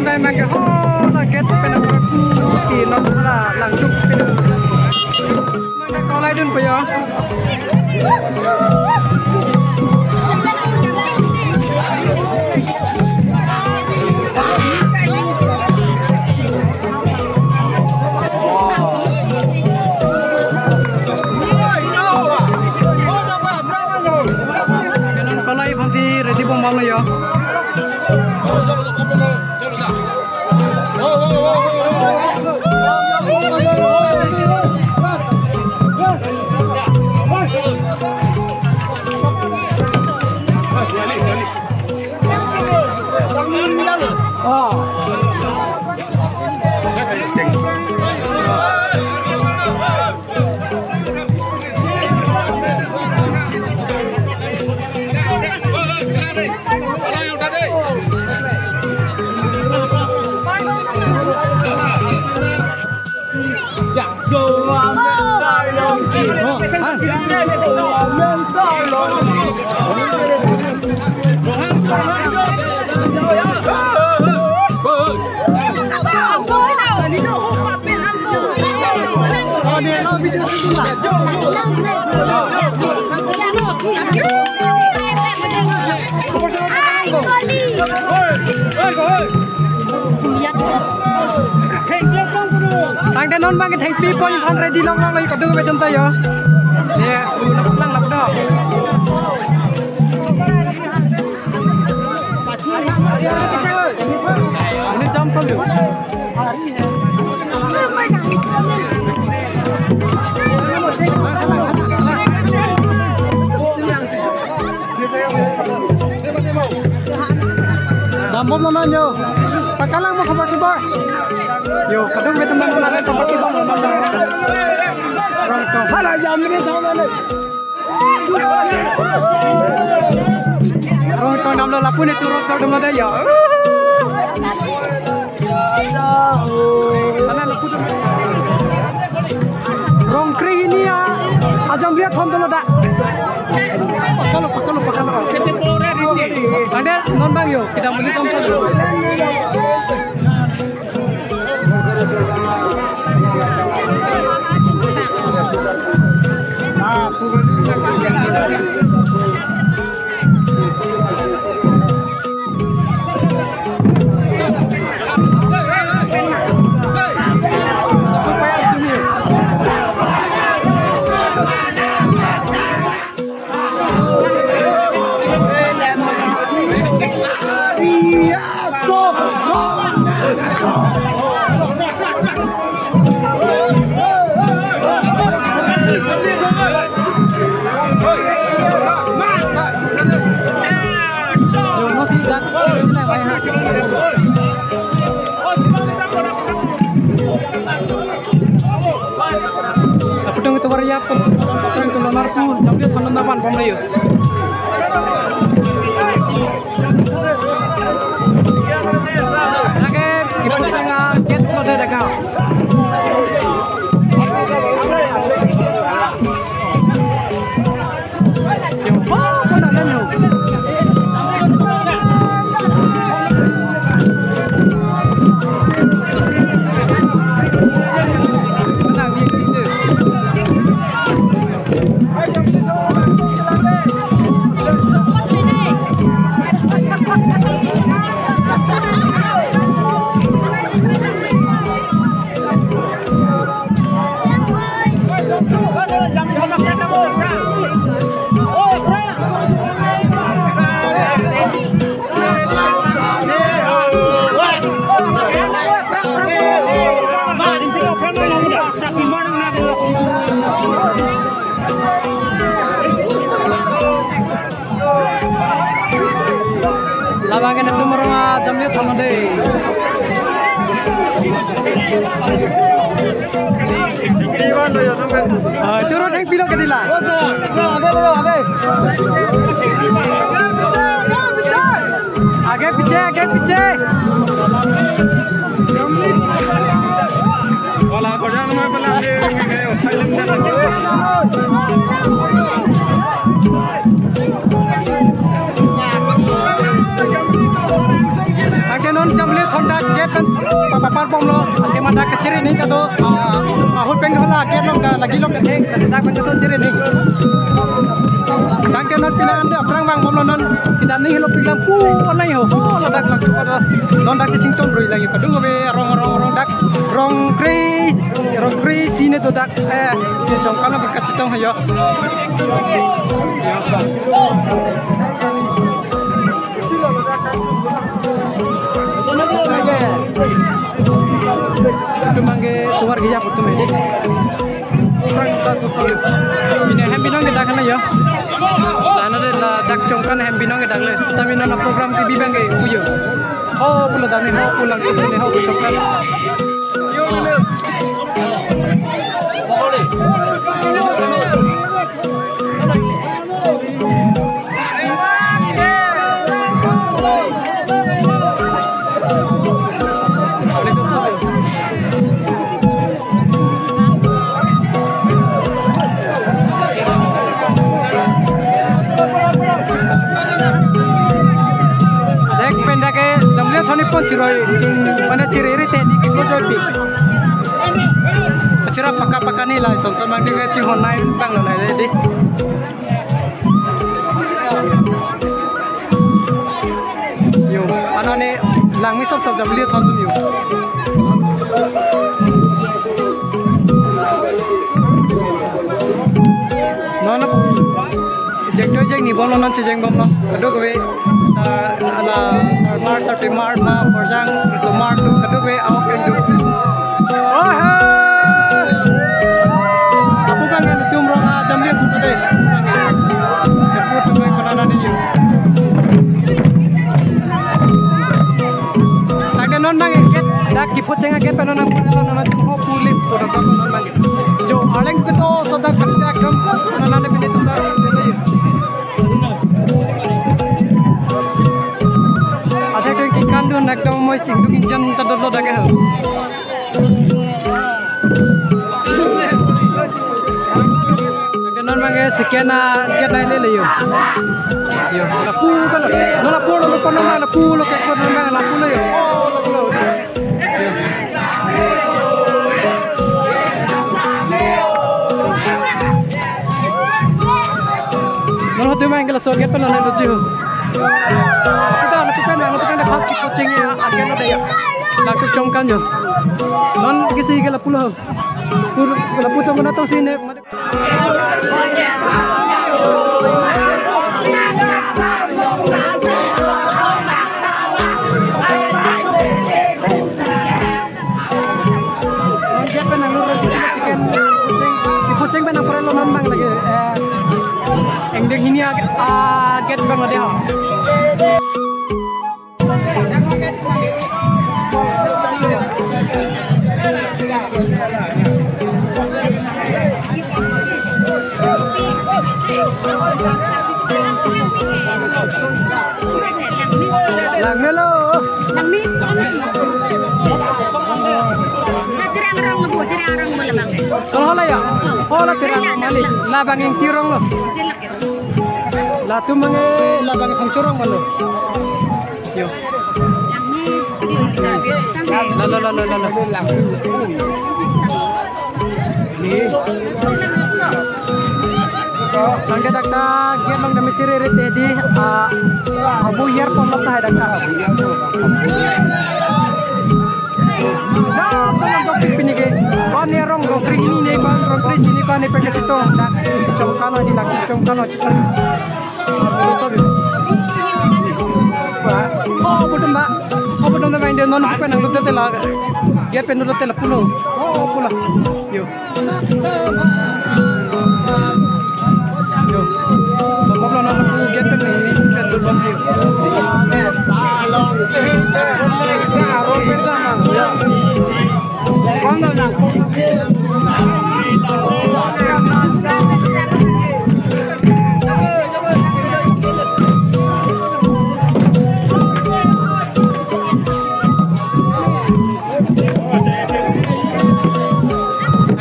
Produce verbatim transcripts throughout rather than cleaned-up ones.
Kai mang ke ho la gate pen apor si non la lang tuk ke. Mang ke kolai dunpo yo. Kolai aphansi ready bom bom lo yo. Tangte non bang ke thengpi pon phan ready long long lo kadokave atum ta yo. Ye, u nap lang lap do. Ini jam satu. Dambom naman yo. Pakalang mo kabar kabar. Yo, kadung betul mana ada tempat kita. Hala jam ini tahu mana? Rong tong damlo lapu ne turok sar dum ada ya. Mana lapu dum. Rong kre hini ya. Ajam lihat hon tolo da. Pakalo, pakalo, pakalo. Ada non bang yo, kita beli tom sar. Apudong itu variap pun, apudong itu lonar pun, tapi dia sana napan pom rayu. Lagi, ibu canga, get lo deh dagang. Labang ke netum rong ajam lihat sama deh. Ah, turun yang pilok ke dila. Aage piche, aage piche. Wala ko jang ma pala ke nge uthai lim de. Aage non jam lihat Thon dak gate pen papapar bomlo, athema dak kachiri ni kado, ah, ahut pen hala gate along kalagi along katheng, dak pen kato chiri ni. Tangte non pini an dak aphrang vang bomlo non, pini an ni helo pilam pu anai ho, ho ladak lang chuka do. Non dak si chington rui lagi kado be rong rong rong dak rong kre, rong kre sine do dak, eh, ke Chomkan along kachetong ho yo. Itum abang ke tovar keja putum ini. Pini hem binong ke dak hana yo. Lana de ladak Chomkan hem binong ke dak le. Tapi nana program kebi abang ke pu yo. Oh, pulo dani ho pulang ke pini ho Chomkan. Dek pen dak ke jamlia thoni pon chiroi ching mane chiri ri te di kiso joy pi. Achira paka paka ni lai son son mang di ke ching hon nai tang lo lai di. Yo, ano ne langmi sop sop jamlia thon tum yo. Non jek doi jek ni bomlo non chejeng bomlo. Kadokave sa ala sarmar sarpimar ma porjang somar tu kadokave aok endu. Oh he. Apu abang ngan tum rong a jamlia tu de. Apu tu mai kona nani yo. Tangte non abang gate dak kipu cheng gate pen non nang pura non non ho pulip pura non abang. Jo arleng kedo soda kami ekdom nana de pini tunda. Ada ke ki kandu nak dong moi sing dukin jan ta dolo dak ke. Ke non abang ke second a gate nai le le yo. Yo, lapu kalo. Non lapu lo kono ma lapu lo ke kono ma lapu le yo. Oh, lapu lo. Non hote main ke laso gate pen non lo jiho. Kita lapu pen, lapu pen first kipu cheng ya, akhirnya ada ya. Lapu Chomkan jo. Non kisi ke lapu lo. Pur lapu tong kena tong sini. Gate pen nang lur lagi second. Kuching, kuching pen nang pura lo non abang lagi. Eh, engdeng hini a, a gate abang lo de ho. Langmelo. Langme. Nah, Terang Rong bu, Terang Rong bu labang. Kalau hola ya? Oh. Hola Terang Rong mali. Labang Ingti Rong lo. Latum abang ke labang Phangcho Rong malo. Yo. Langme. Lalo, lalo, lalo. Tangte dak ta gate along dam chiri ri te di, ah, abu yer pon lok ta hai dak ta. Jam sama dok pik pini ke. Kone rong rong kre hini ne, kone rong kre hini ne, kone pen kachetong. Dak si Chomkan lo di, laki Chomkan lo chetong. Oh, putum ba. Oh, putum ba, inde non pen nang lut te la. Gate pen lut te la pulo. Oh, pulo. Yo. Yo. Lo mok lo non pu gate pen ni pen lut bom yo.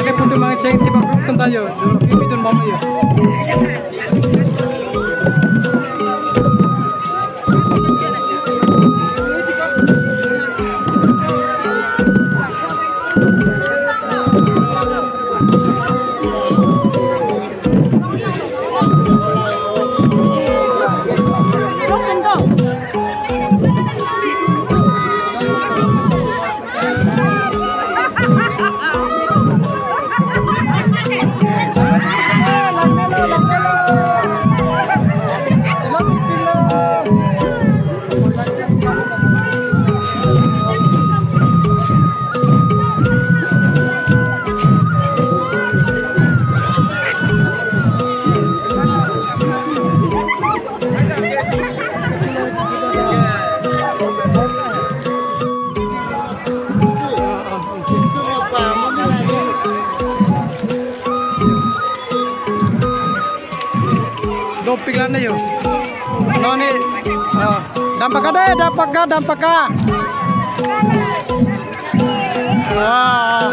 Ane putu mang cheng ti bang tum ta yo. Pi dun bom yo. Iklan na yo. Noni, oh, dam paka deh, dam paka, dam paka. Wah,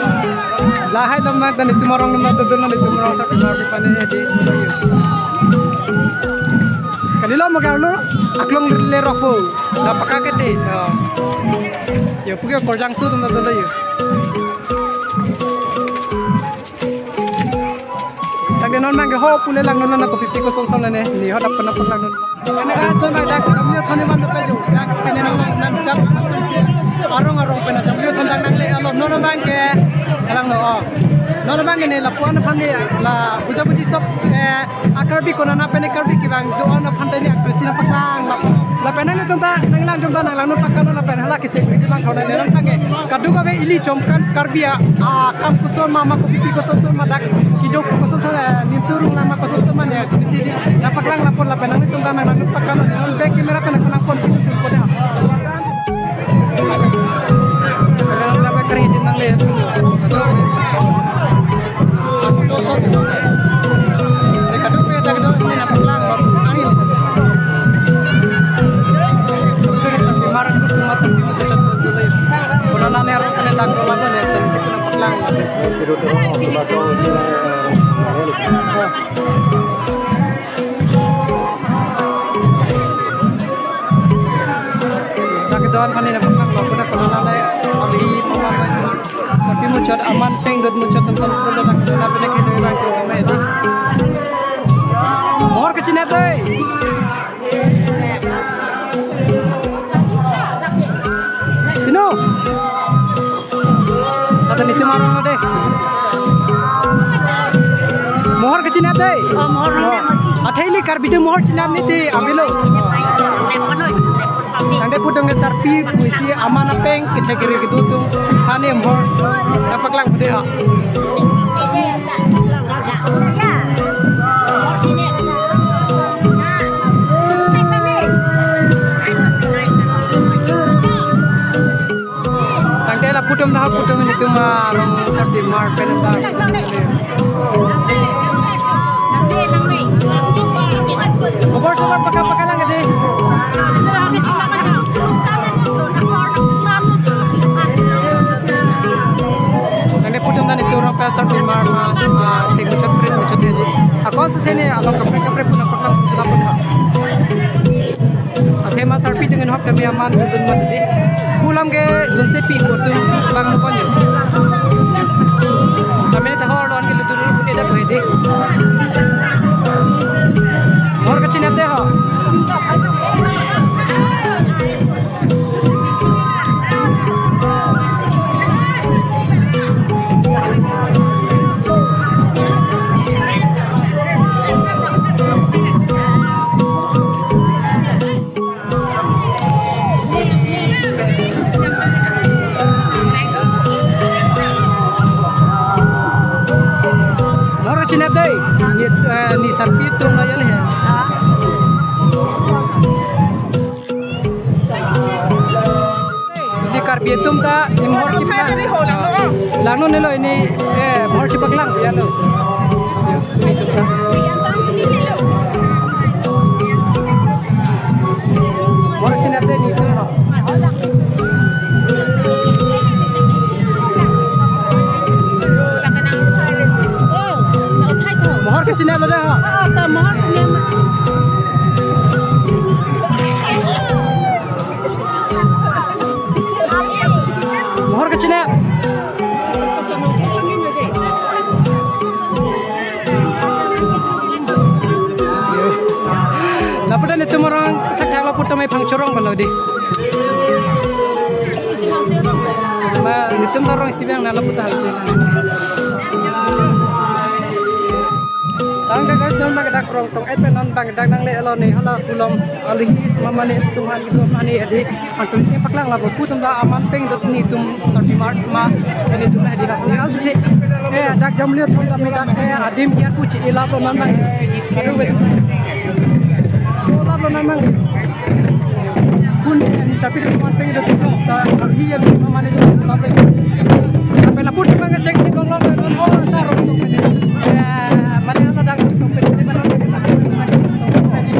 lahai lo mat dan itum arong lo mat, dodon lo itum arong sa pimar pipane di. Kalilo mo garlo, aklong le rokpo. Dam paka kete. Oh. Yo, puke korjang su tum dodon yo. Tangte non abang ke ho pule langnon na kopi pi kosonson ne, ne ho dap kena pun langnon. Ane guys, non abang dak jamlio thon man pe jo, dak pene nang nang dak si arong arong pene jamlio thon dak nangle alo non abang ke langno, oh. Non abang ke ne lapu-an aphan le la puja puji sop, eh, a Karbi konat pene Karbi kevang do-an aphan tani akresi nangpaklang la. Lapen nanglitum ta nanglang tum ta nang langnon paklang lapen hala kecheng video lang thon ne nang tangke. Kadokave ili chomkan Karbi a, a, kam kosonma ma kopi pi kosonson ma dak kedo kosonson, eh, nimsur rung lang ma kosonson ma ne isi di nangpaklang lapu lapen nanglitum ta nang langnon paklang non back camera pen nang pon tum tum ko deh. Kalau nang pakai kerja nang lihat. Kadokave dak do ne nangpaklang lo. Angin. Marang grup rumah sakit itu cocok dulu ya. Corona ne arong kena dak do laban ya, dan kita nangpaklang. Dak do-an aphan ne nangpaklang lo, dak corona ne ali mama. Tapi muchot aman peng dot muchot teman teman dak na pene ke doi bang ko mai di. Mohor kachinat dei. Pinu. Kata nitum arong dei. Mohor kachinat dei. Oh, mohor. Athe ili Karbi atum mohor chinat niti avelo. Tangte pudong ke sarpi pusi aman apeng kethek kiri kedo atum aphan ne mohor nangpaklang dei ha. Tangte lapu atum dah, lapu atum nitum arong sarpi mar pen ta. Khobor sobor paka paka lang dei. Tangte lapu atum dan itu orang pasar di mar ma, ah, thek muchot prit muchot dei. Ako sese ne along kaprek kaprek puna paklang puna puna. Athe ma sarpi dengan hok kami aman dodon mat dei. Pulang ke dunse pi ko atum bang lo konyo. Kami ne tahor lon ke lutur eda ko dei. Mohor kachinat dei ho. Mohor chinat dei, ne, eh, ne sarpi atum la yal he. Ne Karbi atum ta ne mohor chipla. Langnon ne lo ne, eh, mohor chipaklang ya lo. Mohor chinat dei nitum ho. Mohor kachinat lo dei ho. Mohor kachinat. Lapu dan nitum arong thakthak lapu atum aphang chorong balo dei. Ma nitum arong isi bang na lapu ta hasi. Tangte guys, non bang dak rong tong et pen non bang dak nangle alo ne hala kulom ali his mamane tum han gitu mane adi. Anton si paklang lapu atum ta aman peng dot nitum sarpi mar ma nitum la di ha. Ni al si, eh, dak jamlio thon ta me dak, eh, adim kiar puchi ilap lo non bang. Aduh, wait. Ilap lo non bang. Pun, eh, ne sarpi atum aman peng dot ta hi ya mamane dot la pe. Tapi lapu atum bang cek si bang lo non ho ta rong tong pe. Eh, mane ta dak tong pe, mane ta tong pe.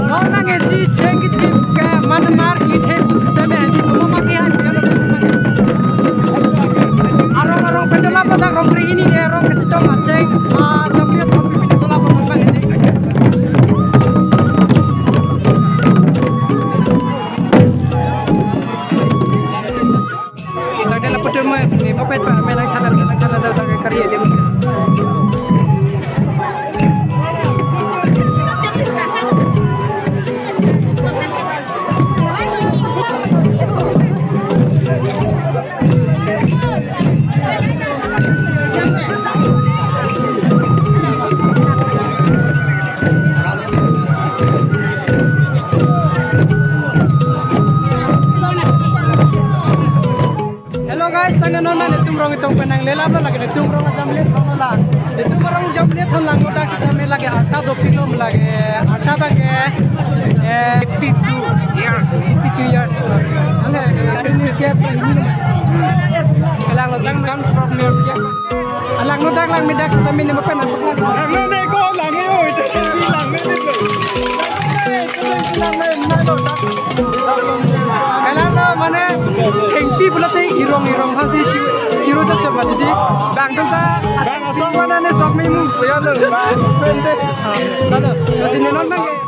Non nangkesi cheng kethip ke Myanmar kethe pusitame hedi somo maki han dia lo. Arong arong pen dolap ladak rong kre hini de rong kesitom acheng, ah, tongkli tongkli pen dolap ladak hedi. Tangte laputum mai ni papet pa mai lang khadan khadan khadan sa kari adim. Hello guys, tangte non ma netum rong itum penang lelap lo lake netum rong ajam le thon lo la. Netum rong jam le thon lang lo dak sitame lake arta dopik lo lake arta bang ke, eh, fifty-two years. Fifty-two years. Ale, eh, ini dia ini. Kelang lo tang come from near dia. Alang no dak lang me dak sitame ne mapen. Lang no de ko lang e oi, lang me de. Lang me na lo dak. Kalang lo mane thengpi pulote irong irong hasi chi-, chiro chot chot mati di. Bang dong ta. Bang asong mana ne sok me mu ya lo. Bang pente. Lalu, kasi ne non bang.